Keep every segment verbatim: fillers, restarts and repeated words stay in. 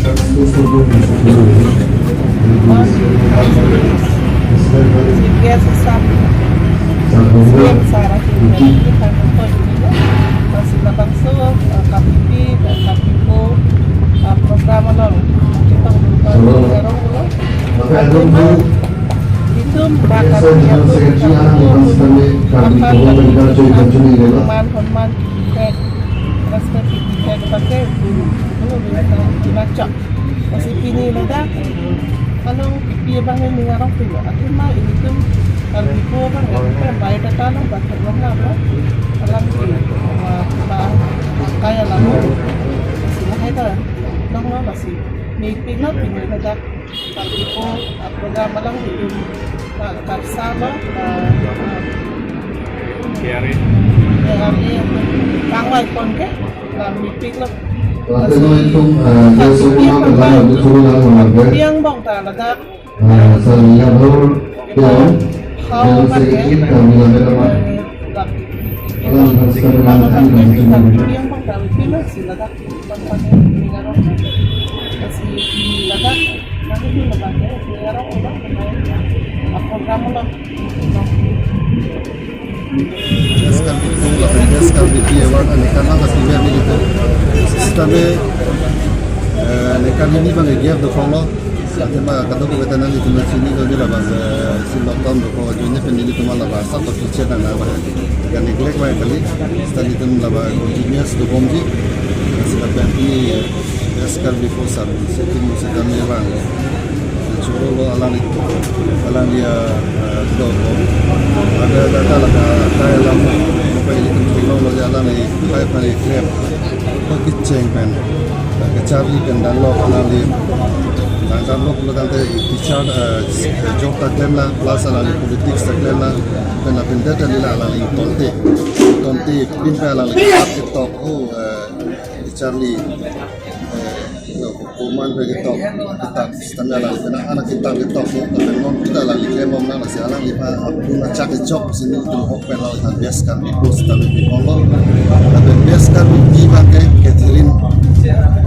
Chief guest hisap C M sir ahin, kami koi ini, masih labangso, eh, Karbipi, eh, Karbipo, eh, program along chetong dun, eh, arong ulo. Atum, itum ba Karbi atum, Karbi atum, akan, man, honman, respect, respect, respect, pakai, dulu, dulu, dulu, Lasi pini ladak, anong P P A abang ini ngarong pilo. Athema ilitum Karbipo abang, Karbipo biodata along ba theklong lama. Alang ki, ba, ba, kaya lama. Lasi lahai ta, long lo lasi. Mepik lo pini ladak. Karbipo, ah, program along ilitum, ah, karsa lo, ah, ah, K R A. K R A, kangvai pon ke, la mepik lo. Lapen itum, eh, Joshua Mangala, Joshua Mangala, Piang bong ta ladak. Eh, Sania Bor, Piang. Hau Piang Market. Sekit, kami lapen apa? Alam sekit, kami lapen apa? Piang bong ta, Piang si ladak. Pon pon ni ngarong. Lasi ladak, nanti di ladak ya, ngarong ulo, apa kamu lo? Best Karbipo, best Karbipi award, aningkan lang pasti biar ni gitu. Sitame, eh, aningkan hini abang gift dokoklo. Athema kadokave ta nanglitum chini lo je labang, eh, si lockdown dokok ajoine pen nelitum labang sab to feature nang nang abang. Kan neglect abang kali, sita nelitum labang continuous dobomji. Sita pen ini, eh, Best Karbipo sar, second sitame abang. Choro lo alangli, alangli, eh, eh, do, do. Ada data laga, kaya lam, apa ilitum theklong lo je alangli, kaya kali claim. Ko kecheng pen, kacharli pen dalo alangli. Langdamlo pulo tangte teacher, eh, job ta klemlo, plus alangli politics ta klemlo. Pen lapen data lila alangli tonte. Tonte pin pen alangli ketok, oh, eh, kacharli, eh, no, koman pen ketok, ketok, sitame alangli pen anak ketok ketok, no, pen non kita alangli klemom nang, lasi alangli pa apun achak kechok, si nelitum ahok pen alangli ta Best Karbipo sitame pipon lo. Lapen Best Karbipi abang ke Catherine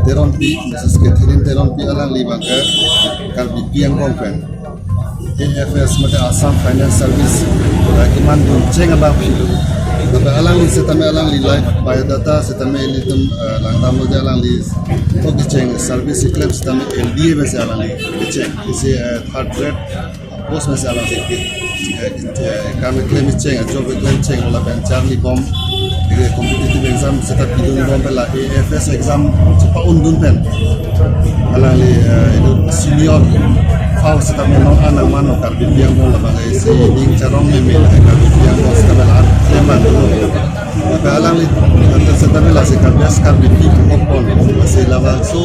Teronpi, Missus Catherine Teronpi alangli abang ke Karbipi angbong pen A F S mate Assam Finance Service, eh, keman duncheng abang pilo. Lapen alangli sitame alangli life biodata sitame ilitum, eh, langdamlo je alangli ko kecheng service keklem sitame L D A pensi alangli kecheng. Isi, eh, third grade post pensi alangli ke, eh, eh, kam keklem cheng, job keklem cheng, lapen charlibom, eh, competitive exam sita pidunbom pen la A F S exam chepa-undun pen. Alangli, eh, itu senior fau sitame non anang mano Karbipi angbong labang, eh, si ning charong meme la Karbipi angbong sitame la klemdun. Lapen alangli, ante sitame lasi Karbi, Karbipi ahok pon, lasi labangso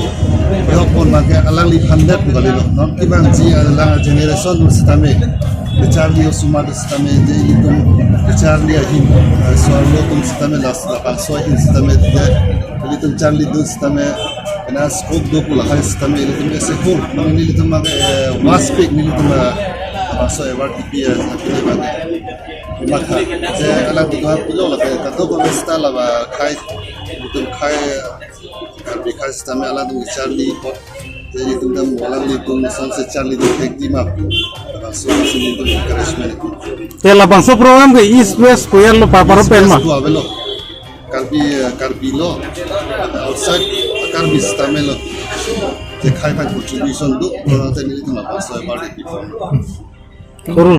ahok pon abang ke alangli phandet pu kalilo. Non kevangji alang generation sitame, kacharli osomar sitame, je ilitum kacharli ahin, eh, so-arlo atum sitame las, labangso ahin sitame, je ilitum charlidun sitame, kena scope do pu lahai sitame, ilitum ese cool, mane nelitum abang, eh, waspik nelitum, eh, labangso award kipi, eh, kipi abang. Makha, je alang tiga pilo lapen, kadokave sita labang khai, ilitum khai, Karbi khai sitame alangtum charli apot, je ilitum dam alanglitum asonsi charlidun thekji ma, labangso si nelitum encouragement. Te labangso program ke East West koyar lo, papar pen ma? East West do avelo. Karbi, eh, Karbi lo, outside Karbi sitame lo. Je khai khai contribution do, eh, te nelitum labangso award kipi. Koro